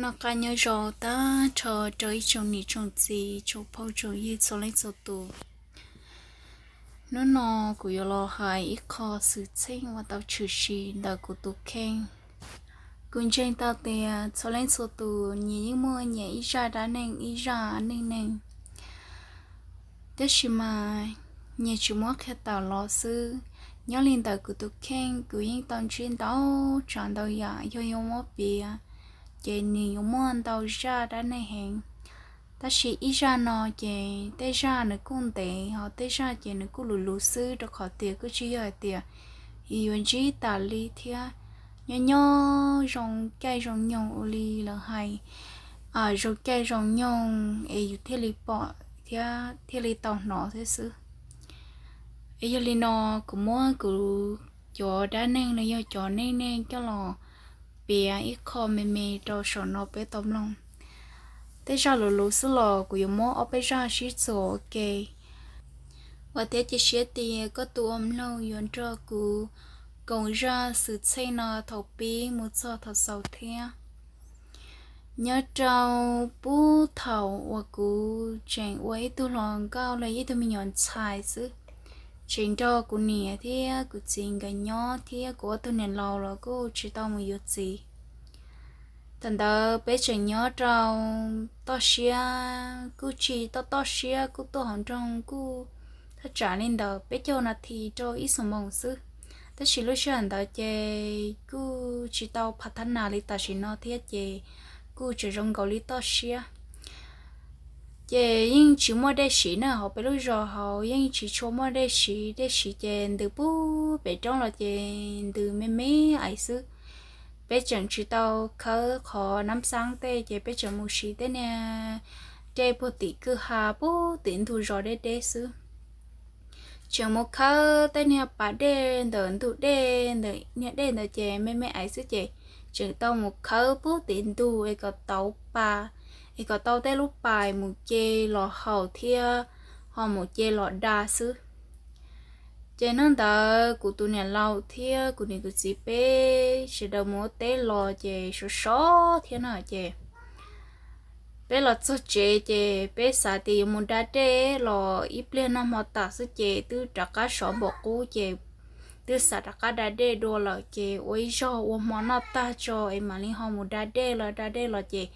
Noj qab nyob zoo tag nrho rau ib tsoom niam tsoom txiv tsoom phooj tsoom ywg txhua leej txhua tus. Hnub no kuv yuav los hais ib qho xwm txheej uas tau tshwm sim ntawm kuv tus kheej. Kuv ntseeg tau tias txhua leej txhua tus nyias yeej muaj nyias ib zaj dab neeg ib zaj neej neeg, tab sis mas nyias tsis muab qhia tawm los xwb. Nyob li ntawm kuv tus kheej, kuv yeej tau ntsib ntau tsav ntau yam, yog yuav muab piav ces nws yuav muaj ntau zaj dab neeg heev. Tab sis ib zaj no ces tej zaj nws kuj ntev, ho tej zaj ces nws kuj luv luv xwb, rau qhov tias kuj tsis yog hais tias yus yuav ntsib tas li thiab. Nyob nyob zoo caij zoo nyoog ua li lawv hais, zoo caij zoo nyoog es yus thiaj li pom thiab thiaj li tau hnov thiab xwb. Es yog li no, kuv muab kuv cov dab neeg los yog cov neej neeg coj los piav ib qho me me rau saum no peb tau mloog. Tej zaj luv luv xwb los kuv yuav muab ob peb zaj sib txuas ua ke. Vam thiab cia siab tias koj tus ua mloog yuav nrog kuv koom zaj xwm txheej no thaum pib mus txog thaum xaus thiab. Nyob rau puag thaum uas kuv tseem ua ib tug hluas nkauj los ib tug me nyuam ntxhais xwb, tseem nrog kuv niam thiab kuv txiv nkawd nyob thiab kuv ob tug niam laus los kuj tsis tau mus yuav txiv. Thaum ntawd peb tseem nyob rau toj siab, kuj tsis toj toj siab, kuj tuaj hauv nroog kuj thaj tsam li ntawd peb caug nas this rau ib xuab moos xwb. Tab sis lub sij hawm ntawd ces kuj tsis tau phav thab nas li tam sim no thiab ces kuj tseem zoo nkaus li toj siab. Ces yeej tsis muaj dej siv na, hauv peb lub zos hauv yeej tsis tshua muaj dej siv, dej siv ces ntws puag pem roob los ces ntws me me ais xwb. Peb tseem tsis tau khawb qhov nab xaab tej ces peb tseem mus siv tej niag dej puag tim kwj ha puag tim ntug zos deb deb xwb. Tseem mus khawb tej niag pas dej ntawm ntug dej, ntawm niag dej ntawd ces me me ais xwb ces tseem tau mus khawb puag tim ntug es kom tau pas, es kom tau tej lub pais mus ce los haus thiab ho mus ce los da xwb. Ces hnub ntawd kuv tus niam laus thiab kuv niam kuv txiv peb sawv daws mus ua teb los ces sov sov thiab na ces peb los txog tsev ces peb xav tias yuav mus da dej los ib pliag noj hmo tas xwb ces twb rov qab sov npaum qub ces twb xav rov qab da dej dua lawm ces ua ib zaug ua hmo noj tag tso es mam li ho mus da dej los, da dej los ces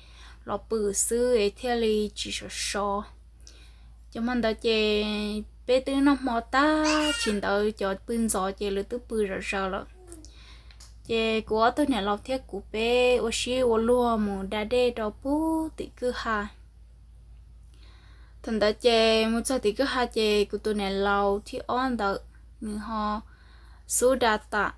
los pw xwb es thiaj li tsis sov sov. Ces hmo ntawd ces peb twb noj hmo tag, tsis ntawd cov pw ntxov ces lawv twb pw zom zaws lawm. Ces kuv ob tug niam laus thiab kuv peb ua sib ua luag mus da dej rau puag tim kwj ha. Thaum ntawd ces mus txog tim kwj ha ces kuv tus niam laus thib ob ntawd nws ho xub da tam,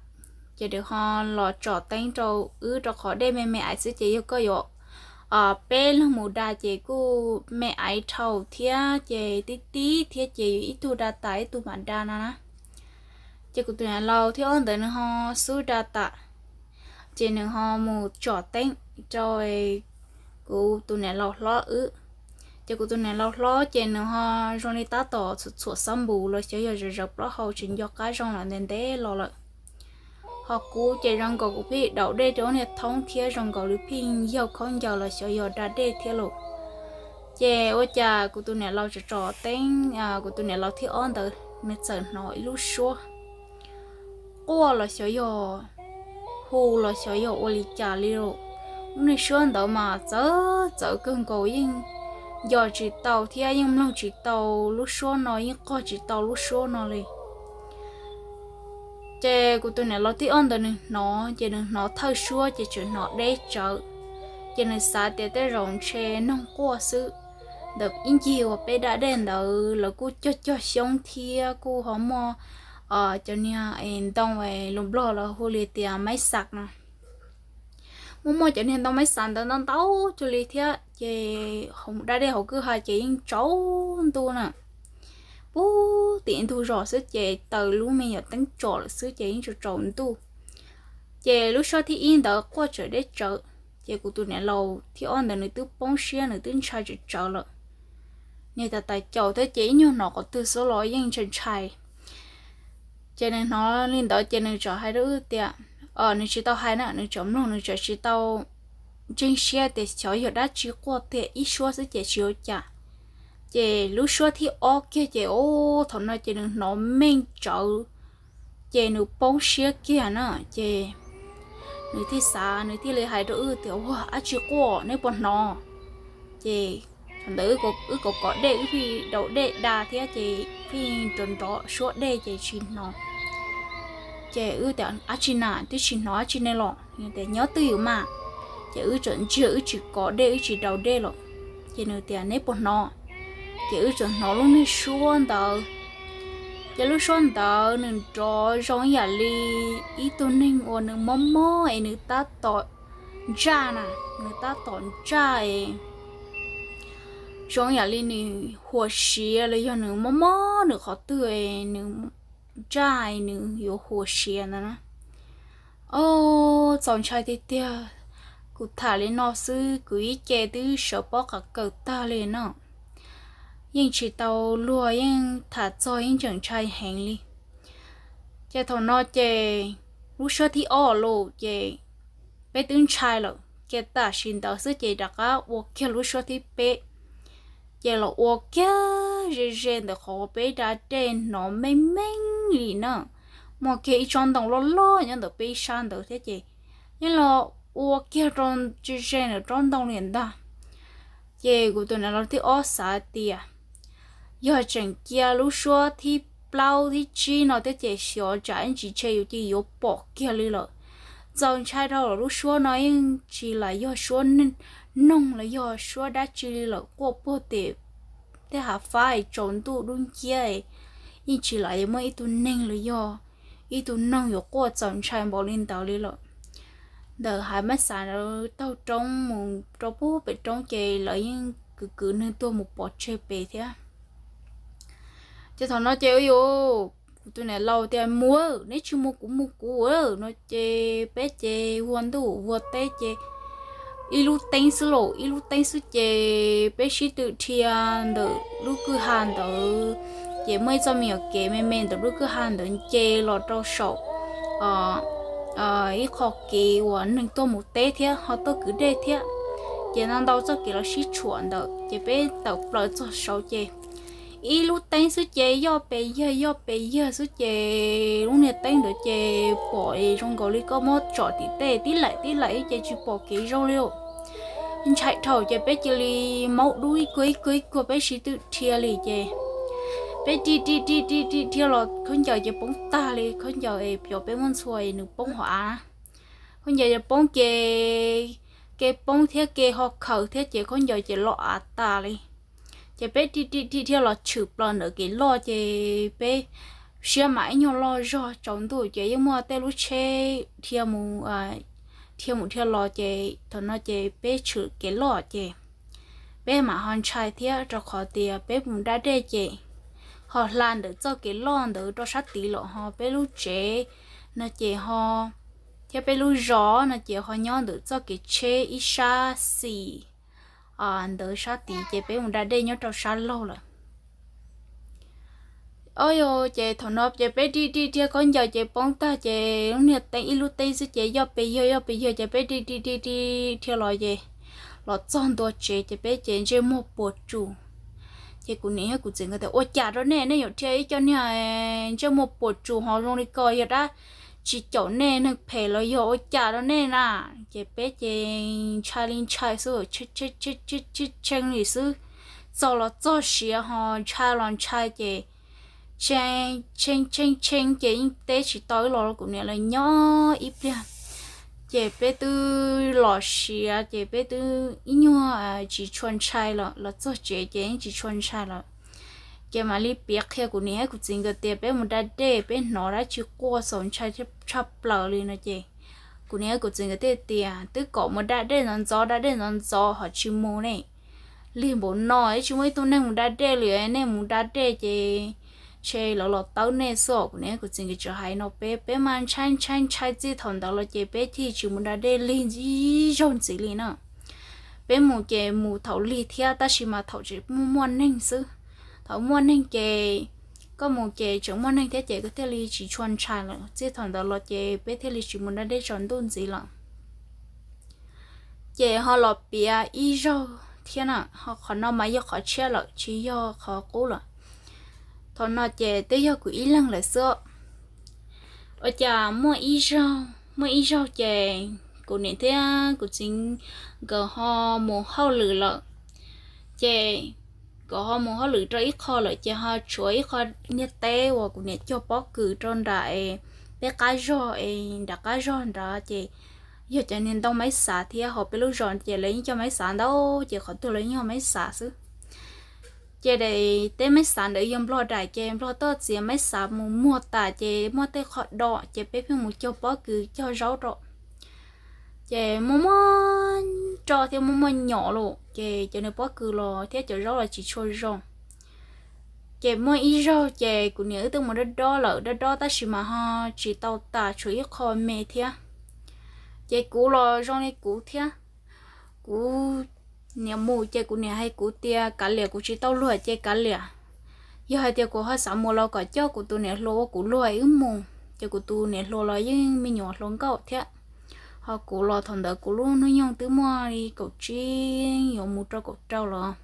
ces nws ho los tsom teeb rau wb rau qhov dej me me aiv xwb ces yog koj yuav peb leeg mus da ces kuj me aiv dhau thiab ces tib tib thiab ces yus ib tug da tas ib tug mam da no na. Ces kuv tus niam laus thib ob ntawd nws ho xub da tam, ces nws ho mus tsom teeb rau kuv tus niam laus hlob wb. Ces kuv tus niam laus hlob ces nws ho zoo li tab tom txhuam xab npus los xyov yog zawv zawv plaub hau tsis nco qab zoo lawm ntev ntev los lawm. Ho kuv ces zoo nkaus kuv pheej daus dej rau niag thoob thiab zoo nkaus li pheej yaug khaub ncaws los xyov yog da dej thiab lauj. Ces ua cas kuv tus niam laus tsom tsom teeb, kuv tus niam laus thib ob ntawd nws txawm hnov ib lub suab quaj los xyov yog hu los xyov yog ua li cas li lauj. Lub niag suab ntawd mas txawv txawv kawg nkaus, yeej nco tsis tau thiab yeej mloog tsis tau lub suab no, yeej qog tsis tau lub suab no li. Ces kuv tus niam laus thib ob ntawd nws hnov, ces nws hnov thawj suab ces tseem hnov deb tsawv. Ces nws xav tias tej zaum ntshe noog quaj xwb. Ntawm ib ncig uas peb da dej ntawd lawv kuj cog cog xyoob thiab kuj ho muaj cov niag ntoo lus nplog lawv hu li tias maib xas no. Muaj muaj cov niag ntoo maib xas ntawd ntau ntau cuag li thiab, ces da dej hauv kwj ha ces yeej tsaus ntuj na. Puag tim ntug zos xwb ces taws lub me nyuam teeb tsom lawm xwb ces yeej tsaus tsaus ntuj. Ces lub suab thib ib ntawd quaj tsawv deb tsawv, ces kuv tus niam laus thib ob ntawd nws twb poob siab, nws twb ntshai tsawv tsawv lawm. Niag tais tais caum thiab ces ib nyuag hnov qhov twg xwb los yeej ntshai ntshai. Ces nws hnov li ntawd ces nws txawm hais rau wb tias, nws tsis tau hais na, nws tseem mloog, nws tseem tsis tau ntseeg siab tias xyov yog dab tsi quaj tiag, ib suab xwb ces tsis ua cas. Ces lub suab thib ob kiag ces, o, thaum no ces nws hnov meej tsawv, ces nws poob siab kiag na. Ces nws thiaj xav, nws thiaj li hais rau wb tias, Ua, dab tsi quaj, neb puas hnov? Ces thaum ntawd wb kom kom dej, wb pheej daus dej da thiab ces pheej nrov nrov suab dej ces tsis hnov. Ces wb tias, Dab tsi na, twb tsis hnov dab tsi ne los? Tias, Nyob twj ywm mas. Ces wb txawm ntsiag, wb tsis kom dej, wb tsis daus dej los. Ces nws tias, Neb puas hnov? Ces wb txawm hnov lub niag suab ntawd. Ces lub suab ntawd nws nrov zoo ib yam li ib tug neeg uas nws mob mob es nws tab tom ntsaj na, nws tab tom ntsaj es zoo yam li nws huas siav los yog nws mob mob nws qhov twg es nws ntsaj es nws yuav huas siav ntawd na. O, txaus ntshai tiag tiag. Kuv tham li no xwb kuv ib ce twb sawv pob qav kaws tag li no. Yeej tsis tau luag, yeej tham txog yeej tseem ntshai heev li. Ces thaum no ces lub suab thib ob los ces peb twb ntshai lawm, ces tam sim ntawd xwb ces rov qab ua kiag lub suab thib peb. Ces los ua kiag ze ze ntawm qhov uas peb da dej hnov meej meej li na, muaj kiag ib tsob ntoo loj loj nyob ntawm peb ib sab ntawd thiab ces yeej los ua kiag rau ze ze ntawm tsob ntoo li ntag. Ces kuv tus niam laus thib ob xav tias, Yog tseem cia lub suab thib plaub thib tsib no thiab ces xyov tsam ib ntsis tshe yus ces yuav pom kiag li lawm. Txaus ntshai dhau lawm, lub suab no yeej tsis lam yog suab noog los yog suab dab tsi li lawm, quaj puag tim tej hav fab es tsaus ntuj dub nciab, yeej tsis lam yuav muaj ib tug neeg los yog ib tug noog yuav quaj txaus ntshai npaum li ntawd li lawm. Ntawm hav mab xav ntawd taug roob mus rau puag pem roob ces lawv yeej kwv kwv neeg tuaj mus pov tseg pem thiab. Ces thaum no ces u yus, kuv tus niam laus tias, Mus, neb tsis mus kuv mus kuv, no ces peb ces vuag ntuj vuag teb ces ib lub teeb xwb los ib lub teeb xwb ces peb sib tw dhia ntawm lub kwj ha ntawd. Ces muaj ib txoj me nyuam kev me me ntawm lub kwj ha ntawd nce los rau saum ib qho kev uas neeg tuaj mus teb thiab ho tuaj kwv dej thiab. Ces ntau ntau txoj kev los sib tshuam ntawd ces peb tawm plaws txog saud ces ib lub teeb xwb ces yoj pes yawg yoj pes yawg xwb ces lub niag teeb ntawd ces pom zoo nkaus li koj muab tsom tim tej tib laim tib laim ces tsis pom kev zoo li. Ntshai dhau ces peb cia li maub dub ib kuag ib kuag ib kuag peb sib tw dhia li ces peb dhia dhia dhia dhia dhia los khaub ncaws ces poob tag li, khaub ncaws es peb muab ntxhua es nws poob hauv av. Khaub ncaws ces poob ke, ke poob thiab ke ho khaws thiab ces khaub ncaws ces loj av tas li. Ces peb dhia dhia dhia dhia los tshwm plaws ntawm kev loj ces peb siab mam ib nyuag loj zog tsaus ntuj ces yeej muaj tej lub tsheb dhia mus dhia los ces thaum no ces peb tshwm kev loj ces peb mam ho ntshai thiab rau qhov tias peb mus da dej ces ho hla ntawm txoj kev loj ntawd rau sab tid lawm ho peb lub tsev no ces ho thiab peb lub zos no ces ho nyob ntawm txoj kev tsheb ib sab xis ntawd sab tid ces peb mus da dej nyob rau sab laug lawm. Ces thaum no ces peb dhia dhia dhia khaub ncaws ces poob tag ces lub niag teeb ib lub teeb xwb ces yoj pes yawg yoj pes yawg ces peb dhia dhia dhia dhia dhia los ces los txog ntua tsev ces peb ces ntsej muag puas tsuas. Ces kuv niam thiab kuv txiv nkawd tias ua cas rau nej, nej yuav dhia ib co niag ntsej muag puas tsuas ho zoo li ko yog dab tsi caum nej, neeg phem los yog ua cas rau nej na. Ces peb ces ntshai li ntshai xwb, tshee li xwb, txog los txog siav ho ntshai los ntshai ces tshee tshee tshee ces yeej teb tsis tau ib los kuv niam lawv nyob ib pliag. Ces peb twb los siav ces peb twb ib nyuag tsis tshua ntshai lawm, los txog tsev ces yeej tsis tshua ntshai lawm. Ces mam li piav qhia kuv niam thiab kuv txiv nkawd tias peb mus da dej peb hnov dab tsi quaj txaus ntshai tshaj plaws li no ces kuv niam thiab kuv txiv nkawd thiaj tias twb kom mus da dej ntxov ntxov da dej ntxov ntxov ho tsis mus ne. Lig npaum no ib tsis muaj ib tug neeg mus da dej li, nej mus da dej ces ntshe lawv los tawb nej xwb os. Kuv niam thiab kuv txiv nkawd tseem hais no peb, peb mas ntshai ntshai ntshai txij thaum ntawd los ces peb thiaj tsis mus da dej lig ib zaug ntxiv li na. Peb mus ces mus thaum lig thiab tab sis mas thaum tseem muaj muaj neeg xwb. Thaum muaj neeg ces koj mus ces tseem muaj neeg thiab ces koj thiaj li tsis tshua ntshai lawm. Txij thaum ntawd los ces peb thiaj li tsis mus da dej tsaus ntuj ntxiv lawm. Ces ho los piav ib zaug thiab na, ho qhov no mas yog qhov tshiab lawm tsis yog qhov qub lawm. Thaum no ces twb yog kuv ib leeg lawm xwb. Ua cas muaj ib zaug, muaj ib zaug ces kuv niam thiab kuv txiv nkawd ho mus hauj lwm lawm. Ces nkawd ho mus hauj lwm rau ib qho lawm ces ho tshuav ib qho niag teb uas kuv niam cog pob kws rau nram peb qab zog es nram qab zog nrad ces yog cov niag ntoo maib xav thiab, ho peb lub zos ces lawv yeej cog maib xav ntau ces qhov twg los yeej yog maib xav xwb. Ces daim teb maib xav ntawd yog nplog daim ces nplog tuaj txiav maib xav mus muag tas ces muaj tej qho do ces peb pheej mus cog pob kws cog zaub rau. Ces muaj muaj roj thiab muaj muaj nyom lawm ces cov niag pob kws los thiab cov zaub los tsis tshua zoo. Ces muaj ib zaug ces kuv niam wb twb mus dob dob lawm, dob dob tab sis mas ho tsis tau tas, tshuav ib qho me thiab. Ces kuv los zoo li kuv thiab, kuv niam mus ces kuv niam hais kuv tias kav liam, kuv tsis tau luag ces kav liam. Yog hais tias kuv ho xav mus los kom coj kuv tus niam hluas ua kuv luag wb mus. Ces kuv tus niam hluas los yeej me nyuam hluas nkauj thiab, ho kuv los thaum ntawd kuv lub hnub nyoog twb muaj li kaum tsib yuav mus rau kaum rau lawm.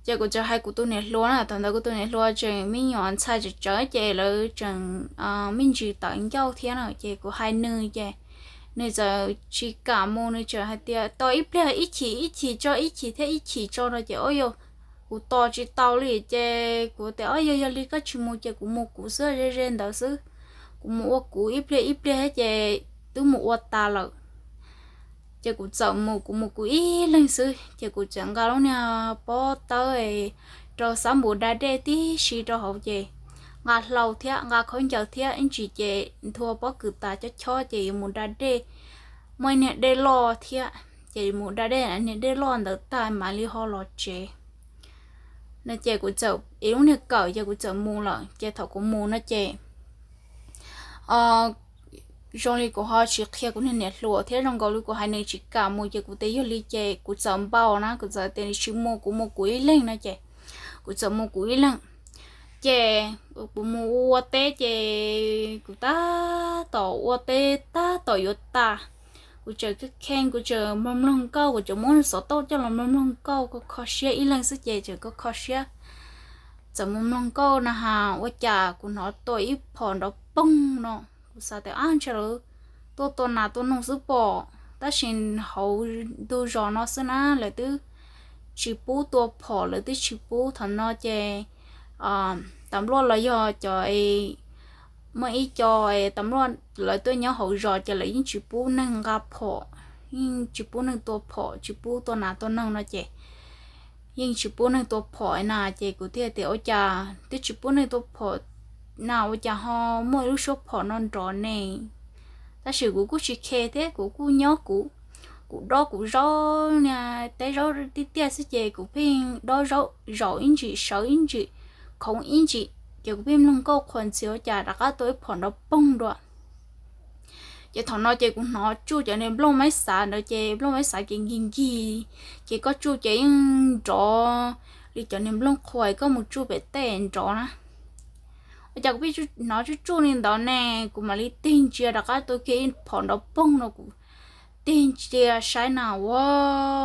Ces kuv txawm hais kuv tus niam hluas na, thaum ntawd kuv tus niam hluas tseem me nyuam ntxhais tsawv tsawv ces lawv tseem me ntsis tawv ncauj thiab na, ces kuv hais nws ces nws txawm tsis kam mus, nws txawm hais tias tos ib pliag, ib chim ib chim tso, ib chim thiab ib chim tso no ces o yog kuv tos tsis tau li ces kuv tias o yog, yog li koj tsis mus ces kuv mus kuv xwb, ze ze ntawd xwb. Kuv mus ua kuv ib pliag ib pliag ces twb mus ua tas lawm. Ces kuv txawm mus, kuv mus kuv ib leeg xwb ces kuv txawm nqa lub niag pob tawb rau xab npus da dej tib si rau hauv ces nqa hlau thiab nqa khaub ncaws thiab ib ntsis ces nthua pob kws tas chob chob ces yuav mus da dej. Muaj niag dej loj thiab ces mus da dej niag dej loj ntawd tag mam li ho los tsev no ces kuv txawm ev lub niag kawm ces kuv txawm mus lawm. Ces thaum kuv mus no ces zoo li kuv ho tsis qhia kuv niag niam hluas thiab, zoo nkaus li kuv hais nws tsis kam mus ces kuv tias yog li ces kuv txawm npau na, kuv txawm tias tsis mus, kuv mus kuv ib leeg no ces kuv txawm mus kuv ib leeg. Ces kuv mus ua teb ces kuv tab tom ua teb tab tom yuav tas, kuv tseem kheej, kuv tseem mloog mloog nkauj, kuv tseem muab xov tooj coj los mloog mloog nkauj kho kho siab ib leeg xwb ces tseem kho kho siab. Txawm mus mloog nkauj na has ua cas kuv hnov tua ib phom nrov poog no. Kuv xav tias ab ntshe lawv tuaj tua nas tua noog xwb pom, tab sis hauv ntu zos no xwb na lawv twb tsis pub tua phom, lawv twb tsis pub. Thaum no ces tam luaj los yog cov, muaj ib co tam luaj lawv tuaj nyob hauv zos ces lawv yeej tsis pub neeg nqa phom, yeej tsis pub neeg tua phom, tsis pub tua nas tua noog no ces yeej tsis pub neeg tua phom na ces kuv thiaj tias ua cas twb tsis pub neeg tua phom na ua cas ho muaj ib lub suab phom no nrov ne. Tab sis kuv kuj tsis khe thiab, kuv kuj nyob kuv, kuv dob kuv zaub, niag teb zaub tiaj tiaj xwb ces kuv pheej dob zaub zaum ib ntsis sawv ib ntsis, khoov ib ntsis ces kuv pheej mloog nkauj qhuas ntxhias ua cas rov qab tua ib phom nrov poog dua. Ces thaum no ces kuv hnov tsuj cov niag nplooj maib xav ntawd ces nplooj maib xav ces nkig nkig, ces koj tsuj ces yeej nrov li cov niag nplooj qhuas koj mus tsuj pem tej nrov na. Ua cas kuv pheej hnov tsuj tsuj li ntawd ne, kuv mam li tig ntsia rov qab tua kiag ib phom nrov poog no kuv tig ntsia saib na ua,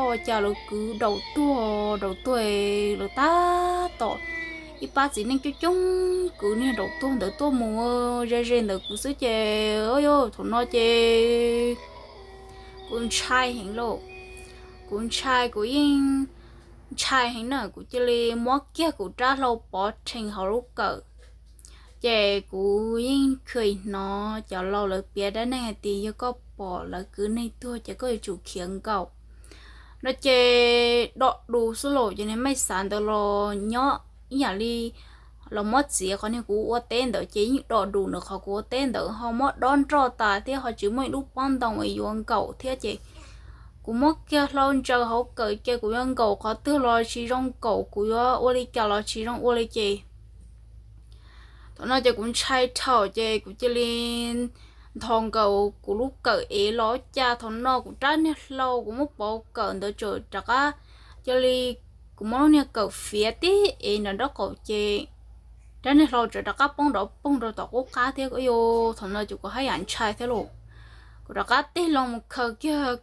ua cas lawv kwv daum tuag, daum tuag, lawv tab tom ib pab txiv neej coob coob kwv niag daum tuag ntawd tuaj mus ze ze ntawd kuv xwb ces, o yog thaum no ces kuv ntshai heev lauj. Kuv ntshai, kuv yeej ntshai heev na, kuv cia li muab kiag kuv rab hlau pov rhees hauv lub kawm. Ces kuv yeej khwm hnov cov laus lawv piav dab neeg hais tias yog koj pom lawv kwv neeg tuag ces koj yuav tsum khiav nkaum no ces dom dus xwb lauj. Ces niag maib xav ntawd los nyob ib yam li los muab txiav qhov niag kuv ua teb ntawd ces yeej dom dus ntawm qhov kuv ua teb ntawd ho muab dob nroj tas thiab ho tsis muaj ib lub pob ntoo uas yuav nkaum thiab ces kuv muab kiag hlau ntsaws hauv kawm ces kuv yuav nkaum qhov twg los tsis zoo nkaum, kuv yuav ua li cas los tsis zoo ua li ces thaum no ces kuv ntshai dhau ces kuv cia li nthos nkaus kuv lub kawm ev los cas thaum no kuv rab niag hlau kuv muab pov kawm ntawd txawm rov qab, cia li kuv muab lub niag kawm fiav tib ev nram nraub qaum ces rab niag hlau txawm rov qab poob nrov poog rau tom qub qab thiab. Yog thaum no ces kuv haj yam ntshai thiab lauj. Kuv rov qab tig loo mus khaws kiag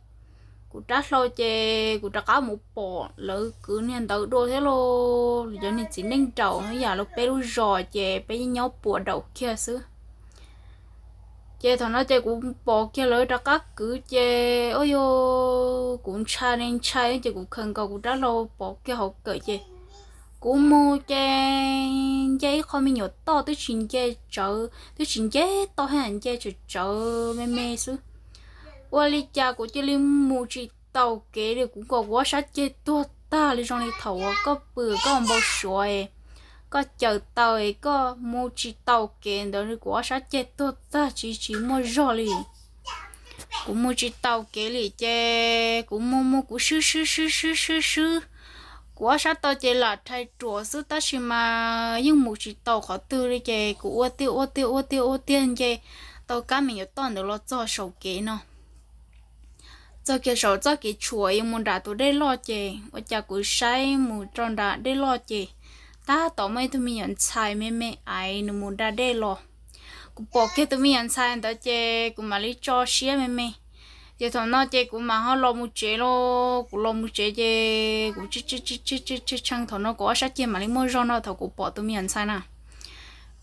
kuv rab hlau ces kuv rov qab mus pom lawv kwv niag ntawv dua thiab lauj. Cov niag txiv neej nraum yam li peb lub zos ces peb nyob puas daum kiag xwb. Ces thaum no ces kuv pom kiag lawv rov qab kwv ces ua rau kuv ntshai ne ntshai ces kuv khaws nkaus kuv rab hlau pov kiag hauv kawm ces kuv mus ces nce ib qho me nyuam toj twb tsis nce tsawv, twb tsis nce toj thiab, nce tsawv tsawv me me xwb. Ua li cas kuv cia li mus tsis taus kev li, kuv nkaus kuv ob sab ceg tuag tag li zoo li thaum uas koj pw koj npau suav, koj caws taw es koj mus tsis taus kev ntawd li, kuv ob sab ceg tuag tag tsis tsis muaj zog li. Kuv mus tsis taus kev li ces kuv mus mus kuv swb swb swb swb swb swb, kuv ob sab taw ces lam rhais ruam xwb tab sis mas yeej mus tsis tau qhov twg li ces kuv ua tiag ua tiag ua tiag ua tiag nce tau kab me nyuam toj ntawd los txog saum kev no. Txog kiag saum txoj kev tshuam yuav mus nram tus dej loj ces ua cas kuv saib mus rau nram dej loj ces tab tom muaj ib tug me nyuam ntxhais me me aiv nws mus da dej los. Kuv pom kiag tus me nyuam ntxhais ntawd ces kuv mam li tso siab me me. Ces thaum no ces kuv mam ho los mus tsev lauj. Kuv los mus tsev ces kuv tshee thaum no kuv ob sab ceg mam li muaj zog no thaum kuv pom tus me nyuam ntxhais na.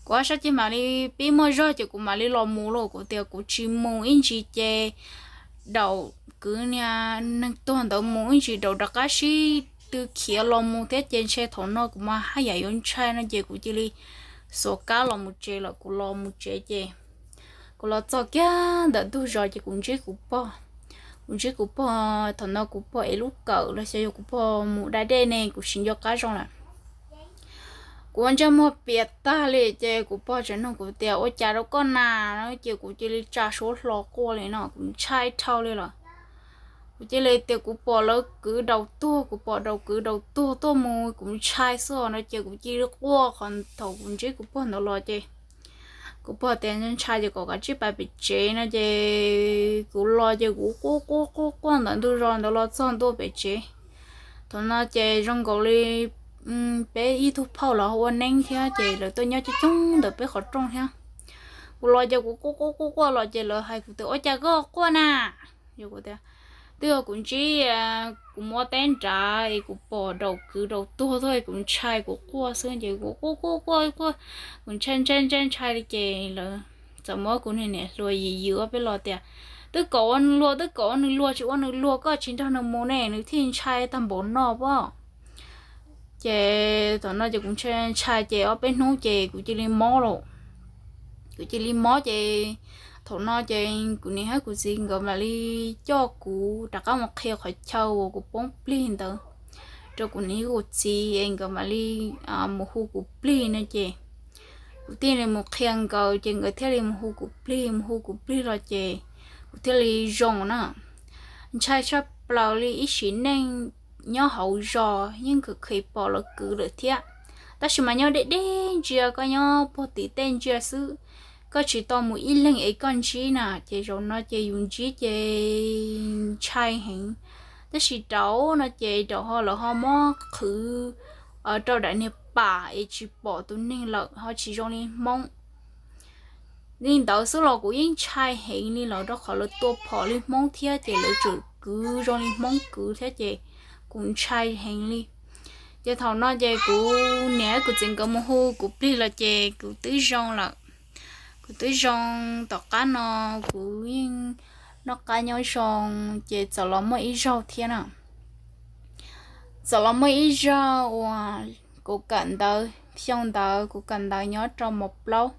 Kuv ob sab ceg mam li pib muaj zog ces kuv mam li los mus lauj. Kuv tias kuv tsis mus ib ntsis ces daum kwv niag neeg tuag ntawd mus ib ntsis daum rov qab sib tw khiav los mus thiab ces ntshe thaum no kuv mas haj yam yuav ntshai no ces kuv cia li xuas kab los mus tsev lawm. Kuv los mus tsev ces kuv los txog kiag ntawm ntug zos ces kuv ntsib kuv pog. Kuv ntsib kuv pog, thaum no kuv pog ev lub kawm los xyov yog kuv pog mus da dej ne kuv tsis nco qab zoo lawm. Kuv ua ntsej muag piam tag li ces kuv pog tseem nug kuv tias ua cas rau koj na no ces kuv cia li tsa suab hlo quaj li no, kuv ntshai dhau li lawm. Kuv cia li tias kuv pom lawv kwv daus tuag, kuv pom daus kwv daus tuag tuaj mus kuv ntshai xwb no ces kuv cia li quaj qhov thaum kuv ntsib kuv pog ntawd los ces kuv pog tias ntshai ces kom kav tsij pais pem tsev no ces kuv los ces kuv quaj quaj quaj quaj ntawm ntug zos ntawd los txog ntua pem tsev. Thaum no ces zoo nkaus li peb ib tug phauj los ua neeb thiab ces lawv tuaj nyob coob coob ntawm peb qhov rooj thiab. Kuv los ces kuv quaj quaj quaj quaj los ces lawv hais kuv tias ua cas koj quaj na? Twb yog kuv ntsib, kuv muab teb nrad es kuv pom daus kwv daus tuag tuaj es kuv ntshai kuv quaj xwb ces kuv quaj quaj quaj quaj, kuv ntshai ntshai ntshai ntshai li ces lawv txawm muab kuv niag niam hluas yws yws ob peb los tias twb kom ua nws luag, twb kom ua nws luag, tsis ua nws luag koj tsis nrog nws mus ne nws thiaj ntshai tag npaum no pob. Ces thaum no ces kuv ntshai ntshai ces ob peb hnub ces kuv cia li mob lawm. Kuv cia li mob ces thaum no ces kuv niam thiab kuv txiv nkawd mam li coj kuv rov qab mus qhia qhov chaw uas kuv poob plig ntawd rau kuv niam thiab kuv txiv es nkawd mam li mus hu kuv plig no ces kuv thiaj li mus qhia nkawd ces nkawd thiaj li mus hu kuv plig, mus hu kuv plig los ces kuv thiaj li zoo na. Ntshai tshaj plaws li ib sim neej nyob hauv zos yeej kheev pom lawv kwv lawm thiab, tab sis mas nyob deb deb ntsia koj nyob puag tim tej ntsia xwb, koj tsis tau mus ib leeg es koj ntsib na ces zaum no ces yus ntsib ces ntshai heev. Tab sis rau no ces rau ho lawv ho muab qhwv rau daim niag pam es tsis pom tus neeg lawm ho tsis zoo li Hmoob. Li ntawd xwb los kuv yeej ntshai heev li lawm rau qhov lawv tua phom li Hmoob thiab ces lawv tseem kwv zoo li Hmoob kwv thiab ces kuv ntshai heev li. Ces thaum no ces kuv niam kuv txiv nkawd mus hu kuv plig los ces kuv twb zoo lawm. Kuv twb zoo, tom qab no kuv yeej noj qab nyob zoo ces txawm los muaj ib zaug thiab na. Txawm los muaj ib zaug uas kuv kawm ntawv, xyoo ntawd kuv kawm ntawv nyob rau mos plaub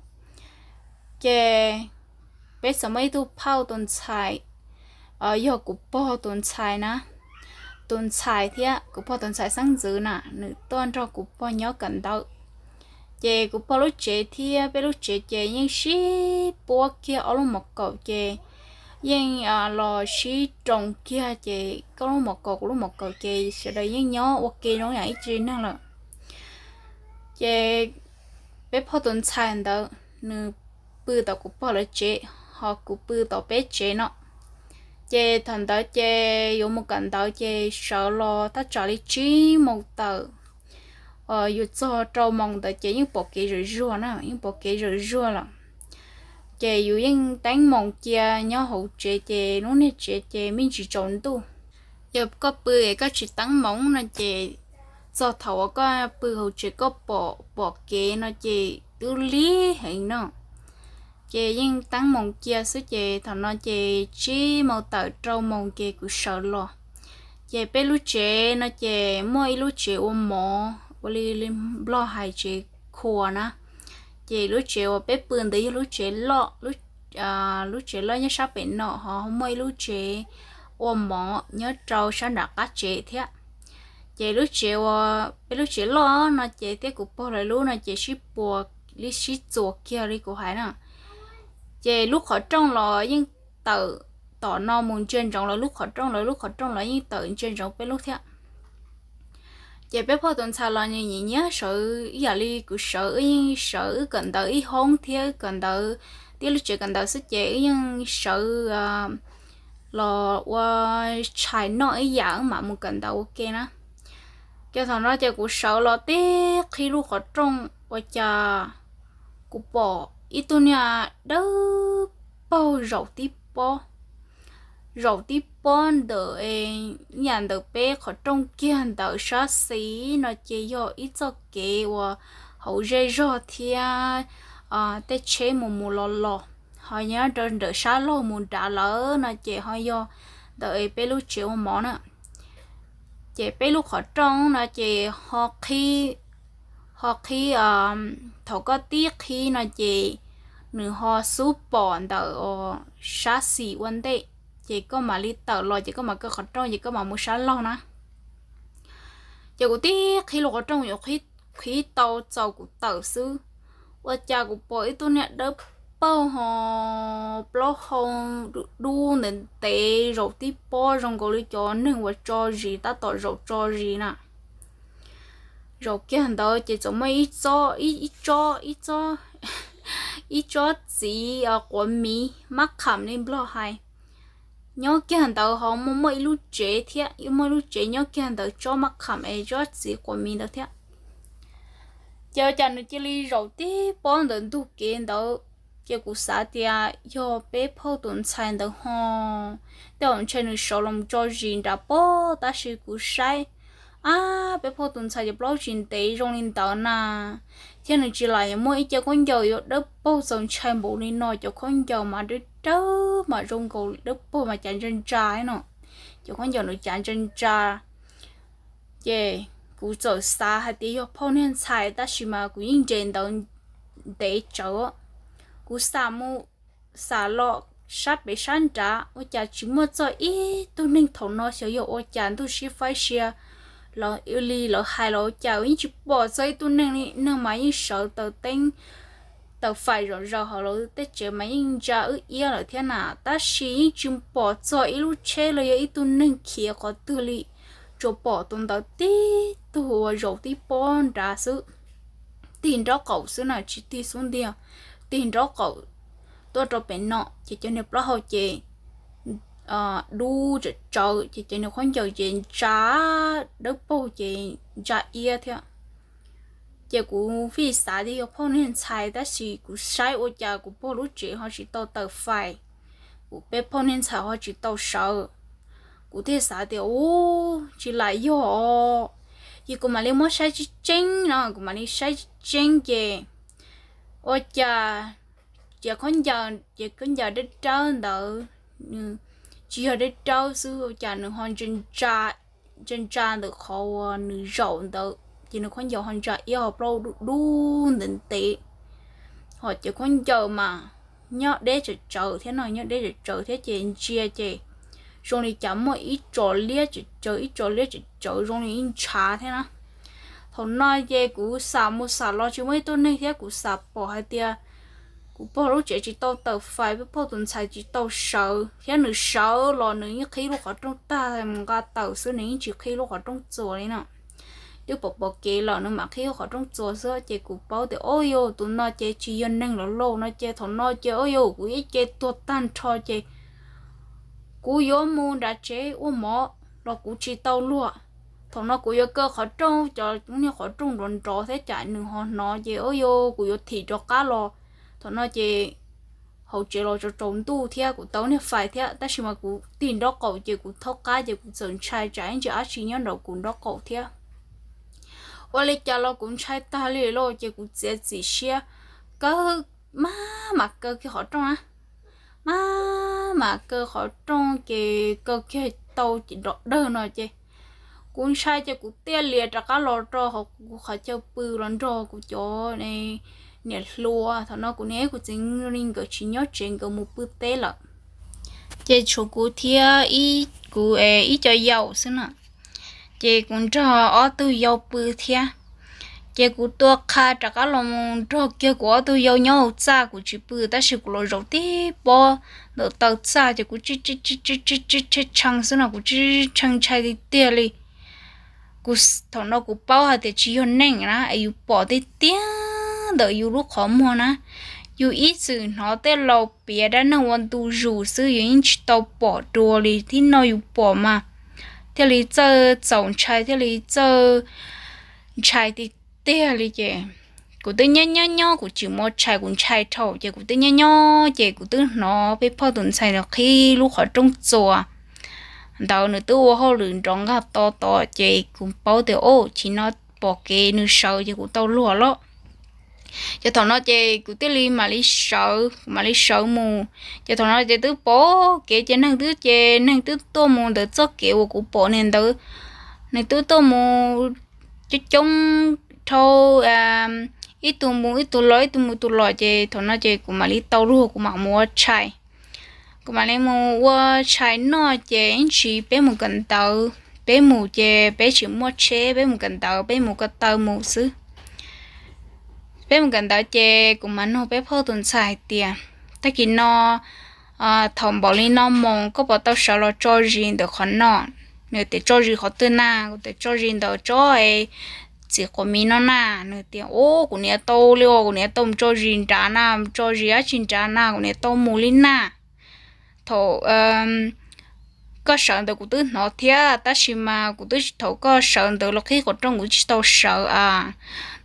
ces peb txawm muaj ib tug phauj tus ntxhais, yog kuv pog tus ntxhais na, tus ntxhais thiab kuv pog tus ntxhais xeeb ntxwv na nws tuaj nrog kuv pog nyob kawm ntawv. Ces kuv pog lub tsev thiab peb lub tsev ces yeej sib puab kiag ob lub mos kaum ces yeej los sib roos kiag ces koj lub mos kaum kuv lub mos kaum ces sawv daws yeej nyob ua ke zoo yam ib tsev neeg lawm. Ces peb pog tus ntxhais ntawd nws pw tom kuv pog lawv tsev, ho kuv pw tom peb tsev no. Ces thaum ntawd ces yuav mus kawm ntawv ces sawv los thaj tsam li tsib moos tawm, yuav txog rau moos ntawd ces yeej pom kev zawm zuag na, yeej pom kev zawm zuag lawm. Ces yus yeej teeb moos cia nyob hauv tsev, ces lub niag tsev ces me ntsis tsaus ntuj. Yog koj pw es koj tsis teeb moos no ces txog thaum uas koj pw hauv tsev koj pom pom kev no ces twb lig heev no. Ces yeej teeb moos cia xwb, ces thaum no ces tsib moos tawm rau moos ces kuv sawv los. Ces peb lub tsev no ces muaj ib lub tsev ua mov ua li Nplog hais tsev khua na. Ces lub tsev uas peb pw ntawd yog lub tsev loj, lub tsev loj nyob sab pem no, ho muaj ib lub tsev ua mov nyob rau sab nram qab tsev thiab. Ces lub tsev uas peb lub tsev loj no ces thiab kuv pog lawv lub no ces sib puas li sib txuas kiag li kuv hais na. Ces lub qhov rooj los yeej tawm tom no mus ntsia ntsoov lawv lub qhov rooj, lawv lub qhov rooj los yeej tawm ntsia ntsoov peb lub thiab. Ces peb phauj tus ntxhais los nws nyiam nyiam sawv ib yam li kuv sawv, wb yeej sawv wb kawm ntawv ib hoob thiab wb kawm ntawv tib lub tsev kawm ntawv xwb ces wb yeej sawv los ua tshais noj ib yam wb mam mus kawm ntawv ua ke na. Ces thaum no ces kuv sawv los tib qhib lub qhov rooj ua cas kuv pom ib tug niag dawb paug zaum tib pob, zaum tib pob ntawm, yam ntawm peb qhov rooj kiag ntawm sab xis no ces yog ib txoj kev uas hauv zej zog thiab tej tsheb mus mus los los, ho nyob rau ntawm sab laug mus nrad lawm no ces ho yog ntawm peb lub tsev ua mov na. Ces peb lub qhov rooj no ces ho qhib, ho qhib, thaum koj tib qhib no ces nws ho xub pom ntawm sab xis ua ntej, ces koj mam li tawm los ces koj mam kaw qhov rooj ces koj mam mus sab laug na. Ces kuv tib qhib lub qhov rooj yuav qhib tau txaus kuv tawm xwb, ua cas kuv pom ib tug niag dawb paug ho plaub hau dub dub ntev ntev zaum tib pob zoo nkaus li cov neeg uas tso zis tab tom zaum tso zis na. Zaum kiag ntawd ces txawm muaj ib tsob, ib tsob, ib tsob txiv quav miv mab kham li Nplog hais nyob kiag ntawd, ho muaj muaj ib lub tsev thiab, muaj ib lub tsev nyob kiag ntawd tsob mab kham es tsob txiv quav miv ntawd thiab. Ces ua cas nws cia li zaum tib pob ntawm ntug kev ntawd, ces kuv xav tias yog peb phauj tus ntxhais ntawd ho, tej zaum ntshe nws sawv los tso zis nrad pob, tab sis kuv saib, ab, peb phauj tus ntxhais ces plaub tsis ntev zoo li ntawd na, thiab nws tsis lam yuav muaj ib ce khaub ncaws yuav dawb paug txaus ntshai npaum li no, cov khaub ncaws mas dawb dawb mas zoo nkaus dawb paug mas cas ntsa ntsa no, cov khaub ncaws nws cas ntsa ntsa. Ces kuv txawm xav hais tias yog phauj niag ntxhais, tab sis mas kuv yeej nres ntawd ntev tsawv. Kuv xam mus xam los sab pem sab nrad ua cas tsis muaj txog ib tug neeg. Thaum no xyov yog ua cas ntuj sib faib sia los li lawv hais los ua cas yeej tsis pom txog ib tug neeg li. Neeg mas yeej sawv taws teeb taws fais zom zaws, hos lawv tej tsev mas yeej ntsa wb iab lawm thiab na, tab sis yeej tsis pom txog ib lub tsheb los yog ib tug neeg khiav qhov twg li. Tsuas pom tus ntawd tib tug uas zaum tib pob nrad xwb, tig nraub qaum xwb na, tsis tig xub ntiag, tig nraub qaum tuaj rau pem no, ces cov niag plaub hau ces dub tsawv tsawv, ces cov niag khaub ncaws ces ntsa dawb paug ces ntsa iab thiab. Ces kuv fij xav tias yog phauj niag ntxhais, tab sis kuv saib ua cas kuv pog lub tsev ho tsis tau tawm fais, kuv peb phauj niag ntxhais ho tsis tau sawv. Kuv thiaj xav tias, u, tsis lam yog, ces kuv mam li muab saib tseeb tseeb no, kuv mam li saib tseeb tseeb ces ua cas, ces khaub ncaws, ces khaub ncaws dawb dawb ntawd, tsis yog dawb dawb xwb, ua cas nws ho ntsa ntsa ntawm qhov uas nws zaum ntawd, ces nws khaub ncaws ho ntsa iab ho plaub dub dub ntev ntev. Hos ces khaub ncaws mas nyob deb tsawv tsawv thiab no, nyob deb tsawv tsawv thiab ces ntsia ces zoo li cas muaj ib tsos liab tsawv tsawv, ib tsos liab tsawv tsawv zoo li ib ntshav thiab na. Thaum no ces kuv xam mus xam los tsis muaj ib tug neeg thiab, kuv xam pom hais tias kuv pog lub tsev tsis tau tawm fais, peb phauj tus ntxhais tsis tau sawv, thiab nws sawv los nws yeej qhib lub qhov rooj tag mus nqa tawm xwb, nws yeej tsis qhib lub qhov rooj txuas li no. Twb pom pom kev lawm nws mam qhib lub qhov rooj txuas xwb, ces kuv paub tias, o yog tus no ces tsis yog neeg lawm lauj no ces thaum no ces o yog kuv ib ce tuag tag nrho ces kuv yuav mus nram tsev ua mov los kuv tsis tau luag. Thaum no kuv yuav kaw qhov rooj, cov niag qhov rooj nrov nrov thiab cas nws ho hnov ces o yog kuv yuav thim rov qab los. Thaum no ces hauv tsev los tsaus ntuj thiab kuv tau niag fais thiab, tab sis mas kuv tig nraub qaum ces kuv thaub qab ces kuv txawm ntshai tsam ib ntsis dab tsi nyob nraum kuv nraub qaum thiab. Ua li cas los kuv ntshai tag li lauj, ces kuv txiav txim siab kaw, maj mam kaw kiag qhov rooj na, maj mam kaw qhov rooj ces kaw kiag tau ces nrov dawg no ces kuv ntshai ces kuv thiaj li rov qab los rau hauv kuv qhov chaw pw los nrog kuv cov niam hluas. Thaum no kuv niam kuv txiv li nkawd tsis nyob tsev, nkawd mus pw teb lawm. Ces tshuav kuv thiab kuv ib co yau xwb na, ces kuv nrog ob tug yau pw thiab. Ces kuv tua qha rov qab los mus nrog kiag kuv ob tug yau nyob hauv txaj, kuv tsis pw tab sis kuv los zaum tib pob ntawm taw txaj ces kuv tshee xwb no, kuv tshee ntshai tiag tiag li. Kuv, thaum no kuv paub hais tias tsis yog neeg na, es yus pom tiag tiag ntawm yus lub qhov muag na. Yus ib txwm hnov tej laus piav dab neeg ua ntu zus xwb, yus yeej tsis tau pom dua li, thiab no yus pom mas thiaj li txawj txaus ntshai, thiaj li txawj ntshai tiag tiag li ces kuv twb nyob nyob nyob, kuv tsis muaj tshais, kuv ntshai dhau ces kuv twb nyob nyob ces kuv twb hnov peb phauj tus ntxhais nws qhib lub qhov rooj txuas ntawd, nws twb ua hauj lwm nrov nqaj to tod ces kuv paub tias, o, chim no pom kev nws sawv ces kuv tau luag lawm. Ces thaum no ces kuv thiaj li mam li sawv, kuv mam li sawv mus. Ces thaum no ces twb pom kev ces neeg twb, ces neeg twb tuaj mus ntawm txoj kev uas kuv pom niag ntawd, neeg twb tuaj mus coob coob dhau, ib tug mus ib tug los, ib tug mus ib tug los, ces thaum no ces kuv mam li tau luag, kuv mam mus ua tshais. Kuv mam li mus ua tshais noj ces ib ntsis peb mus kawm ntawv, peb mus ces peb tsis muaj tsheb, peb mus kawm ntawv, peb mus ko taw mus xwb. Peb mus kawm ntawv ces kuv mam nug peb phauj tus ntxhais hais tias, tag kis no thaum npaum li no moos koj puas tau sawv los tso zis ntawm qhov no? Nws tias, tso zis qhov twg na? Kuv tias, tso zis ntawm tsob txiv quav miv no na. Nws tias, u, kuv niam tau li os, kuv niam tau mus tso zis nrad na, mus tso zis dab tsi nrad na, kuv niam tau mus li na. Thaum koj sawv ntawd kuv twb hnov thiab, tab sis mas kuv twb, thaum koj sawv ntawd los qhib qhov rooj kuv tsis tau sawv a.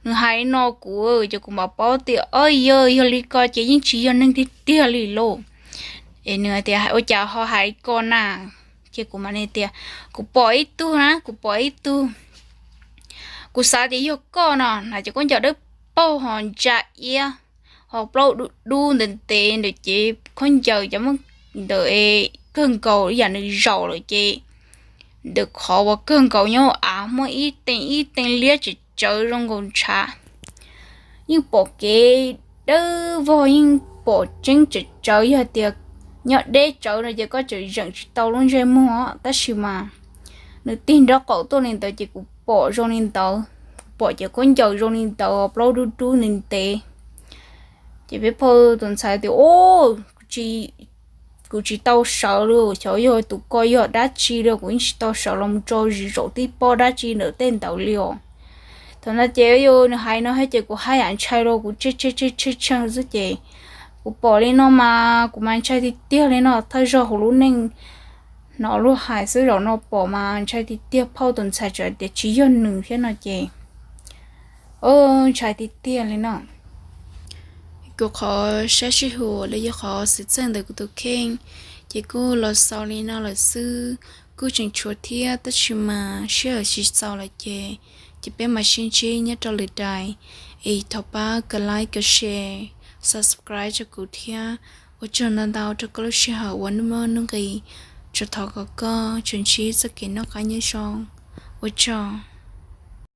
Nws hais no kuv ces kuv mam paub tias, o, yog, yog li ko ces yeej tsis yog neeg tiag tiag li lauj. Es nws tias, ua cas ho hais li ko na? Ces kuv mam li tias, kuv pom ib tug na, kuv pom ib tug. Kuv xav tias yog koj no na, ces khaub ncaws dawb paug ho ntsa iab, ho plaub dub dub ntev ntev ntawm cev khaub ncaws cov muab ntawm kawg nkaus ib yam nws zaum lawm ces ntawm qhov uas kawg nkaus nyob av muaj ib tees ib tees liab tsawv tsawv zoo nkaus ntshav. Yeej pom kev dawb vog, yeej pom tseeb tsawv tsawv, yog tias nyob deb tsawv no ces koj tseem zeem tsis tau lub ntsej muag, tab sis mas nws tig nraub qaum tuaj li ntawd ces kuv pom zoo li ntawd, kuv pom cov khaub ncaws zoo li ntawd, plaub dub dub ntev ntev. Ces peb phauj tus ntxhais tias, u, kuv tsis tau sawv li, xyov yog tus ko yog dab tsi li, kuv yeej tsis tau sawv los mus tso zis zaum tib pob dab tsi ntawm tej ntawd li os. Thaum no ces yog nws hais no thiab ces kuv haj yam ntshai los kuv tshee tshee tshee tshee xwb ces kuv pom li no mas kuv mas ntshai tiag tiag li no, thawj zaug hauv lub neej hnov luag hais xwb, zaum no pom mas ntshai tiag tiag, phauj tus ntxhais tseem tias tsis yog nws thiab no ces ntshai tiag tiag li no. Kuv qhov sab sij huam los yog qhov xwm txheej ntawm kuv tus kheej ces kuj los xaus li no lawm xwb. Kuj tseem tshuav thiab tab sis mas sij hawm tsis txaus lawm ces, ces peb mam sib ntsib nyob rau lwm daim. Es thov pab kov like, kov share, subscribe rau kuv thiab. Ua tsaug ntau ntau rau koj lub sij hawm uas hnub muaj hnub nqis, tsuas thov kom koj tsuas ntsib txoj kev noj qab nyob zoo. Ua tsaug.